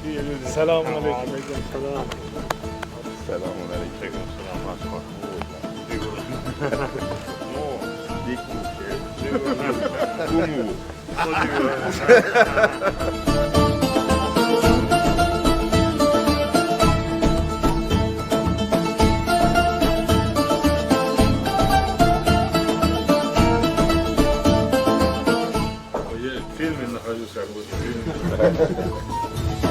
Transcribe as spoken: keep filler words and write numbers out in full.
Selamun aleyküm. Aleyküm selam. Selamun aleyküm. Aleyküm selam. Bak, bak. Bu mu? Filmin нахожусь, как будто фильм.